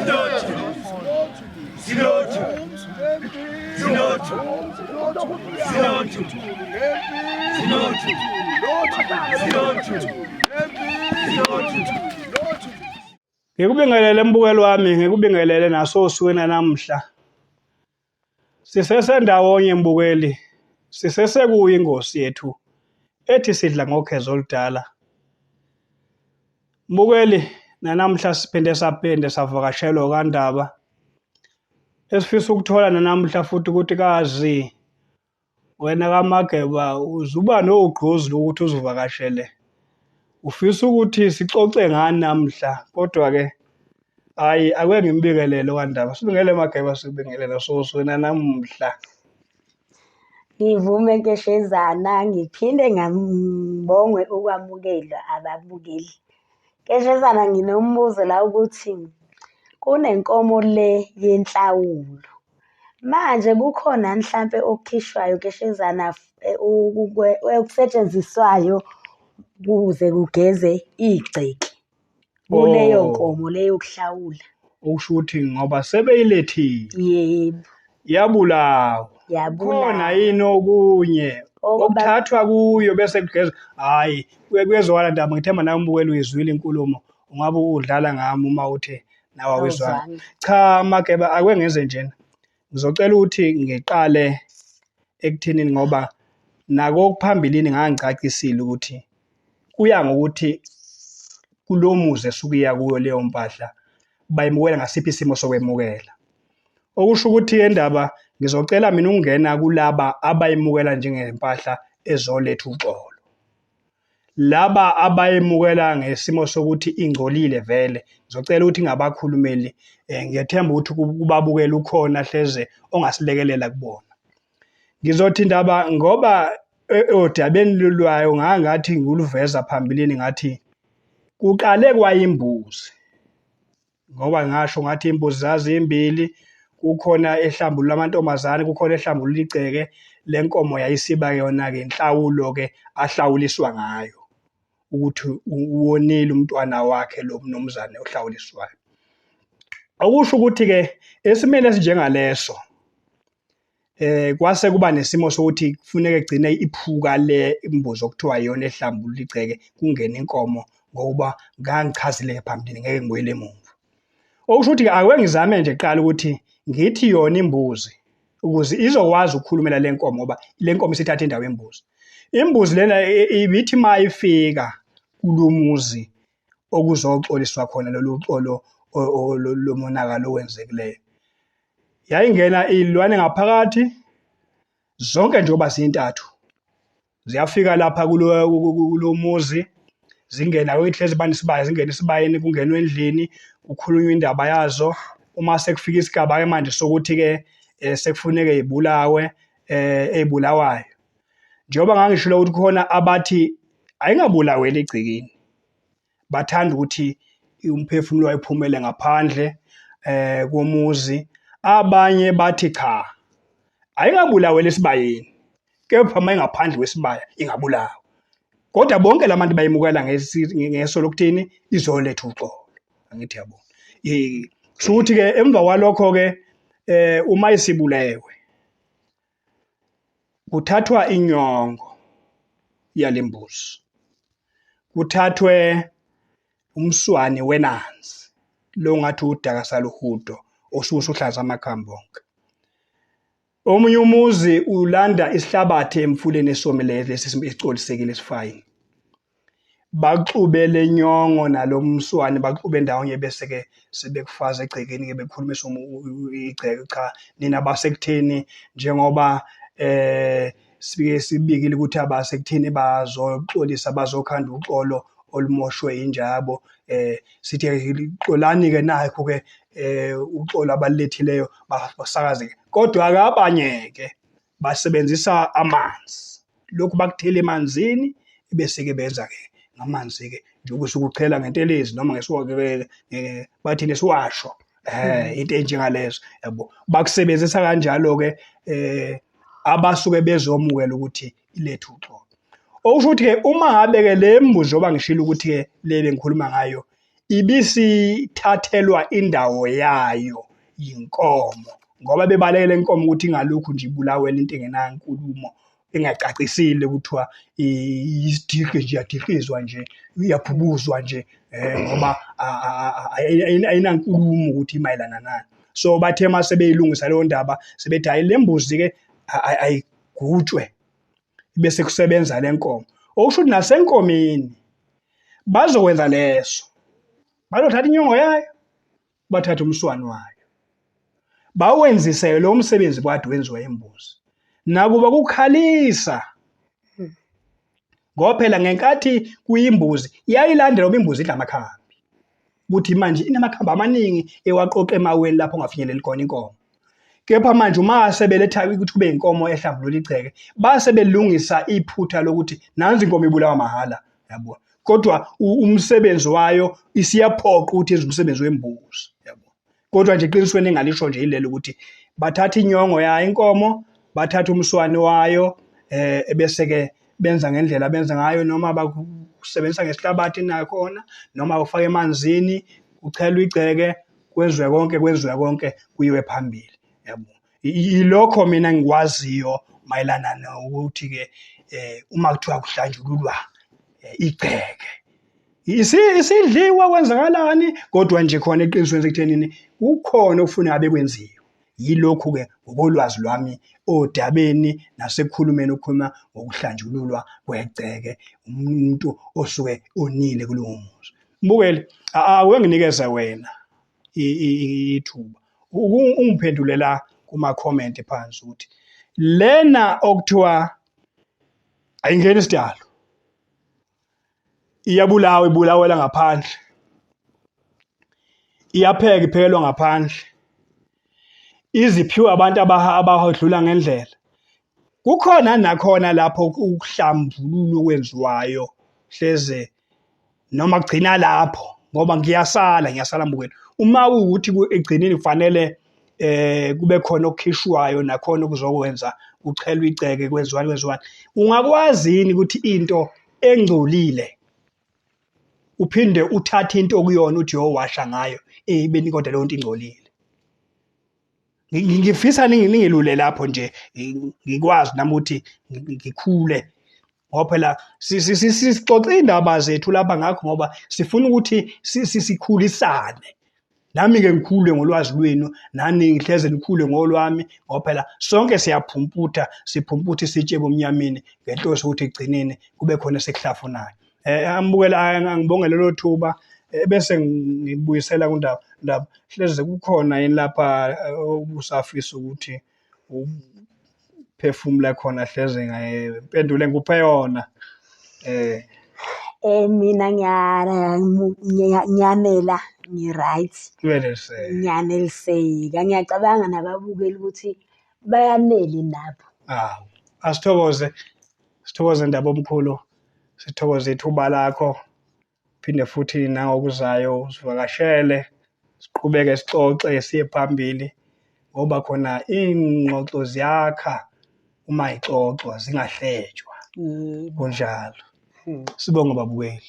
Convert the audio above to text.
Sinothu. Sinothu. Sinothu. Sinothu. Sinothu. Sinothu. Ngikubingelele mbukeli wami, ngikubingelele nasosukwini namhla. Sisesendawonye mbukeli, sisesekuyo ingosi yethu ethi sidla ngokhezo oludala. Mbukeli, nanamhla siphinde saphinde savakashelwa kaNdaba esifisa ukuthola nanamhla futhi ukuthi kazi Wena kaMageba uzuba nogqozi lokuthi uzivakashele. Ufisa ukuthi sixoxe ngani namhla kodwa-ke hhayi ake ngimbingelele okaNdaba. Sibingelele Mageba sibingelele soswena namuhla. Ngivume Nkeshezana ngiphinde ngambongwe ukwamukelwa ababukeli. Nkeshezana nginombuzo la ukuthi kunenkomo le yenhlawulo. Manje kukhona mhlampe okukhishwayo keshezana okusetshenziswayo kuze kugeze igceke kuleyo Oh. nkomo leyo yokuhlawula. Okusho ukuthi ngoba sebeyilethile Yebo, yabulawa. Khona yabulawa. yini okunye Okuba okuthathwa kuyo bese kugezwa? Hhayi, kuye kuyezwakala Ndaba, ngithemba nawe umbukeli uyizwile inkulumo. Ungabe udlala ngami uma uthi nawe awizwanga. Awuzwanga. Cha Mageba, ake ngenze njena. Ngizocela ukuthi ngiqale ekuthenini ngoba nako okuphambilini ngangicacisile ukuthi kuya ngokuthi kulo muzi esuke iya kuyo leyo mpahla bayimukela ngasiphi isimo sokwemukela. Okusho ukuthi indaba ngizocela mina ukungena kulaba abayimukela njengempahla ezoletha uxolo. Laba abayemukela ngesimo sokuthi ingcolile vele, ngizocela ukuthi ngingabakhulumeli ngiyethemba ukuthi kubabukeli ukhona hleze ongasilekelela kubona. Ngizothi ndaba ngoba odabeni lwayo ngangathi ngiluveza phambilini ngathi kuqale kwayimbuzi. Ngoba ngasho ngathi imbuzi zazimbili, kukhona ehlambulula amantombazane, kukhona ehlambulula igceke. Le nkomo yayisiba yona-ke inhlawulo-ke ahlawuliswa ngayo ukuthi uwonile umntwana wakhe lo mnumzane ohlawuliswayo. Okusho ukuthi-ke esimeni esinjengaleso kwase kuba nesimo sokuthi kufuneka egcine iphuka le imbuzi okuthiwa iyona ehlambulula igceke kungene inkomo ngokuba ngangichazile phambilini ngeke ngibuyele emuva. Okusho ukuthi ake ngizame nje kuqala ukuthi ngithi yona imbuzi ukuze izokwazi ukukhulumela le nkomo ngoba le nkomo isithatha indawo yembuzi. Imbuzi lena ibithi uma ifika kulo muzi okuzoxoliswa khona lolu xolo lomonakalo owenzekileyo. Yayingena iy'lwane ngaphakathi zonke njengoba zintathu ziyafika lapha kulo muzi zingena hlezi banesibaya zingene esibayeni kungenwe endlini kukhulunywe indaba yazo. Uma sekufika isigaba-ke manje sokuthi-ke sekufuneke y'bulawe ey'bulawayo. Njengoba ngangishilo ukuthi kukhona abathi ayingabulaweli egcekeni. Bathanda ukuthi umphefumulo wayiphumele ngaphandle komuzi. Abanye bathi cha, ayingabulaweli esibayeni, kepha uma ingaphandle kwesibaya ingabulawa. Kodwa bonke la bantu bayimukela ngeso lokuthini izoletha uxolo. Angithi yabo. Kusho ukuthi-ke emva kwalokho-ke uma isibulewe kuthathwa inyongo yale mbuzi, kuthathwe umswani wenanzi lo ngathi udaka saluhudo osuke usuhlanza amakhambi onke. Omunye umuzi ulanda isihlabathi emfuleni esomileyo lesi esicolisekile esifayini. Baxube le nyongo nalo mswani baxube ndawonye bese-ke sebekufaza egcekeni-ke bekhulumisa igceke cha nina basekutheni njengoba sifike sibikile ukuthi abasekutheni bazoxolisa bazokhanda uxolo olumoshwe injabo sithi xolani-ke nakhu-ke uxolo abalulethileyo basakaze-ke kodwa-ke abanye-ke basebenzisa amanzi lokhu bakuthela emanzini bese-ke benza-ke ngamanzi-ke njengoba usuke uchela ngentelezi noma bathi nesiwasho into enjengalezo yabo. Bakusebenzisa kanjalo-ke abasuke bezomukela ukuthi ilethe uxolo. Okusho ukuthi-ke uma ngabe-ke le mbuzi njengoba ngishilo ukuthi-ke le bengikhuluma ngayo Ibisithathelwa indawo yayo yinkomo ngoba bebalekela inkomo ukuthi ingalokhu nje ibulawela into engenankulumo engacacisile kuthiwa isidikhi nje iyadikizwa nje iyabhubuzwa nje ngoba ayinankulumo ukuthi imayelana nani. So bathe uma sebeyilungisa leyo ndaba sebethi hhayi le mbuzi-ke ayigutshwe bese kusebenza le nkomo. Okusho ukuthi nasenkomeni bazokwenza leso, bazothatha inyongo yayo bathathe umswani wayo bawenzise lo msebenzi kwade wenziwa imbuzi. Nakuba kukhalisa ngoba phela ngenkathi kuyimbuzi iyayilandela ngoba imbuzi idla amakhambi, ukuthi manje inamakhambi amaningi ewaqoqa emaweni lapho ongafinyeleli khona inkomo. Kepha manje uma sebeletha ukuthi kube inkomo ehlambulula igceke, base belungisa iphutha lokuthi nansi inkomo ibulawa mahhala, yabo. Kodwa umsebenzi wayo isiyaphoqa ukuthi yenze umsebenzi wembuzi, yabo. Kodwa nje eqinisweni engalisho nje yilelo ukuthi bathatha inyongo yayo inkomo, bathatha umswani wayo, ebese-ke benza ngendlela abenza ngayo, noma bakusebenzisa ngesihlabathi nakhona, noma bakufaka emanzini, kuchelwe igceke, kwenziwe konke, kwenziwe konke, kuyiwe phambili, yabo. Yilokho mina engikwaziyo mayelana nokuthi-ke uma kuthiwa kuhlanjululwa igceke. Isidliwa kwenzakalani, kodwa nje khona eqinisweni sekuthenini kukhona okufuna ngabe kwenziwe. Yilokhu-ke ngokolwazi lwami odabeni nasekukhulumeni okukhuluma ngokuhlanjululwa kwegceke umuntu osuke onile kulowo muzi. Mbukeli, ake nginikeze wena ithuba ungiphendule la kuma-comment phansi ukuthi lena okuthiwa ayingeni isidalo iyabulawa, ibulawela ngaphandle, iyapheka, iphekelwa ngaphandle, iziphiwe abantu abadlula ngendlela. Kukhona nakhona lapho ukuhlambulula okwenziwayo hleze noma kugcina lapho, ngoba ngiyasala, ngiyasala mbukeli. Uma kuwukuthi ekugcineni kufanele kube khona okukhishwayo nakhona okuzokwenza kuchelwe igceke kwenziwani kwenziwani, ungakwazi yini ukuthi into engcolile uphinde uthathe into okuyona uthi uyowasha ngayo ibeni kodwa leyo nto ingcolile? Ngifisa ningilule lapho nje ngikwazi nami ukuthi ngikhule, ngoba phela sixoxa iy'ndaba zethu lapha ngakho ngoba sifuna ukuthi sikhulisane. Nami-ke ngikhule ngolwazi lwenu, nani ngihleze nikhule ngolwami, ngoba phela sonke siyaphumputha, siphumputha isitshe ebumnyameni ngenhloso yokuthi ekugcineni kube khona esikuhlafunayo. Ambukela angibonge lelo thuba bese ngibuyisela kuNdaba. Ndaba, hleze kukhona yini lapha obusafisa ukuthi uphefumule khona hleze impendulo engikuphe yona. Mina ngiyanela, ngi-right. Uyaneliseka. Ngiyaneliseka. Ngiyacabanga nababukeli ukuthi bayanele nabo. Awu, asithokoze, sithokoze Ndaba omkhulu, sithokoze ithuba lakho, phinde futhi nangokuzayo usivakashele, siqhubeke sixoxe siye phambili, ngoba khona iy'ngxoxo ziyakha uma y'xoxwa zingahletshwa. Yebo. Kunjalo. Sibonge babukeli.